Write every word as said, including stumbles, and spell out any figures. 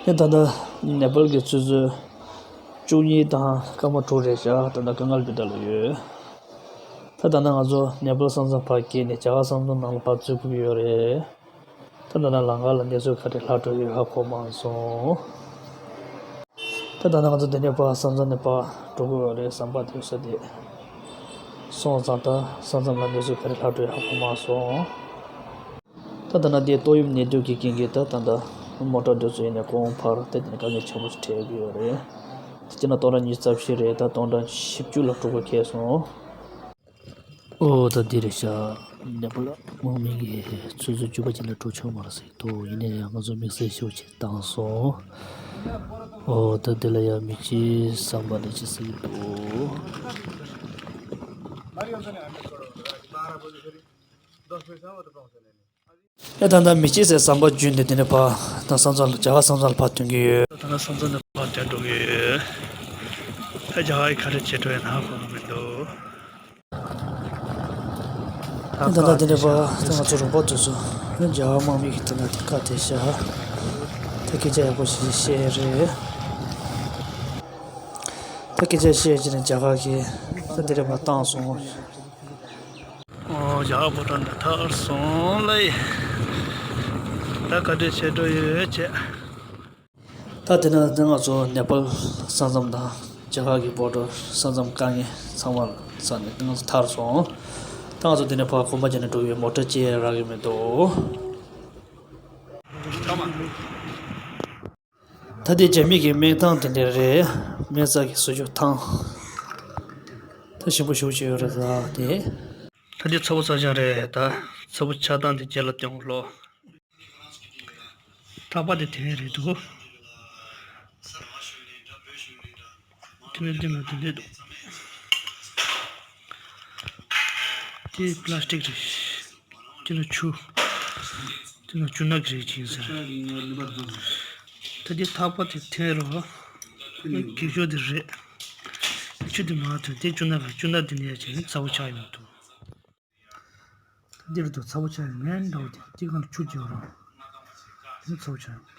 དེ་ད་ལྟ་ནེ་པཱལ་གྱི་ཆུ་ཚོད་བཅུ་གཉིས་དང་སྐར་མ་དྲུག་རེད་ཤག་ད་ལྟ་དཀའ་ངལ་འདི་ལྟ་ལ་ཡོད། ད་ད་ལྟ་ང་ཚོ་ནེ་པཱལ་ས་མཚམས་ཕར་བརྒལ་ནས་རྒྱ་གར་ས་མཚམས་ནང་ལ་ཕར་འཛུལ་དགོས་ཀྱི་ཡོད་རེད། ད་ད་ལྟ་ལམ་ཁ་ལ་གནས་ཚུལ་ག་རེ་ལྷག་འགྲོ་ཡོད་ཧ་གོ་མ་སོང་། ད་ད་ལྟ་ང་ཚོ་འདི་ནས་ཕར་ས་མཚམས་ནས་ཕར་འགྲོ་དགོས་ཡོད་རེད། ཟམ་པ་དེ་ས་དེ་སོང་ཙང་ད་ས་མཚམས་ལ་གནས་ཚུལ་ག་རེ་ལྷག་འགྲོ་ཡོད་ཧ་གོ་མ་སོང་། ད་ད་ལྟ་འདི་ཏོག་དབྱིབས་ནད་དུག་གི་རྐྱེན་གྱིས་ད་ད་ལྟ་མོ་ཊ་འདི་ཚོ་ཡིན་ནས་གོང་འཕར་དེ་དེ་ནས་དཀའ་ངལ་ཆེན་པོ་ཞིག་འཕྲད་ཀྱི་ཡོད་རེད། དེ་སྤྱིར་ན་སྟོང་ཕྲག་ཉི་ཤུ་རྩ་བཞི་རེད། ད་སྟོང་ཕྲག་བཞི་བཅུ་ལ་འགྲོ་དགོས་ཁེལ་སོང་། ཨོ་ད་འདི་རེད་ཤག་ནེ་པཱལ་དམག་མི་གིས་ཆུ་ཚོད་བཅུ་པ་ཅིག་ལ་འགྲོ་ཆོག་མ་རེད་ཟེར་འདུག་ཡིན་ནའི་ཡང་ང་ཚོ་དམིགས་བསལ་ཞེ་པོ་ཅིག་བཏང་སོང་། ཨོ་ད་འདི་ལ་ཡང་མི་གཅིག་ཟམ་པ་འདི་ཅིག་ཟེར་གྱི་འདུག་ཨེ་ད་ལྟ་མི་གཅིག་ཟེར་ཟམ་པ་བརྒྱུད་ནས་དེ་ནས་ཕར་ད་ས་མཚམས་ལ་རྒྱ་གར་ས་མཚམས་ལ་ཕར་ཐོན་གྱི་ཡོད། ད་ལྟ་ས་མཚམས་ནས་ཕར་ཐོན་འགྲོ་གི་ཡོད། ད་རྒྱ་གར་གྱིས་ག་རེ་བྱེད་འགྲོ་ཡོད་ན་ཧ་གོ་གི་མི་འདུག་ད་ད་ལྟ་དེ་ནས་ཕར་ད་ང་ཚོ་རོགས་པ་དེ་ཚོ་རྒྱ་གར་དམག་མི་གིས་ད་ལྟ་དེ་བཀག་བསྡད་ཤག་ད་སྐད་ཆ་ཡག་པོ་ཞིག་བཤད་རེད། ད་སྐད་ཆ་བཤད་ཀྱི་ནས་རྒྱ་གར་གྱིས་ད་དེ་རེད་མ་བཏང་སོང་། ཨོ་རྒྱ་གར་བོད་དོན་དེ་ཐར་སོང་ལེ། ད་ག་འདྲས་བྱེད་འགྲོ་ཡོད་ཅེས། ད་དེ་ནས་ང་ཚོ་ནེ་པཱལ་ས་མཚམས་དང་རྒྱ་གར་གྱི་བོ་ཌར་ས་མཚམས་དཀའ་ངལ་ཚང་མ་ཚར་ནས་ང་ཚོ་ཐར་སོང་། ད་ང་ཚོ་དེ་ནས་ཕར་གོམ་པ་བརྒྱབ་ནས་འགྲོ་བའི་མོ་ཊ་ཅིག་རག་གི་མི་འདུག་ད་དེ་རྒྱ་མི་གི་སྨན་ཐང་དེ་འདྲ་རེད། སྨན་རྩ་གི་བཟོ་བཅོས་ཐང་། ད་ཞིམ་པོ་ཞེ་པོ་ཅིག་ཡོད་རེད་ད་དེ། ད་དེ་ཚ་པོ་ཚ་ཞང་རེད་ད། ཚ་པོ་ཆགས་སྟངས་དེ་རྗེས་ལ་སྟོན་ལོ། ཐག་པ་དེ་དེ་རེད་འདུག་དེ་ནས་འདི་ན་དེ་འདྲས་འདུག་དེ་པི་ལ་སི་ཊིག་རེད། དེ་ན་ཆུ། དེ་ན་ཆུ་ནག་རེད་ཅིག་ཟེར། ད་དེ་ཐག་པ་དེ་འཐེན་རོགས། དེ་གི་ཤོག་དེ་རེད། ཆུ་དེ་མ་ཐོན་དེ་ཆུ་ནག་རེད། ཆུ་ནག་དེ་ནས་ཡ་ཅིག་ཚ་པོ་ཆགས་ཡོང་འདུག་འདིར་དུ་ཚ་པོ་ཆགས་ཡོང་ངན་འདྲ་བོ་དེ་དེ་གང་ལ་ཆུ་རྒྱག་རོགས། དེ་ཚ་པོ་ཆགས་ཡོང་།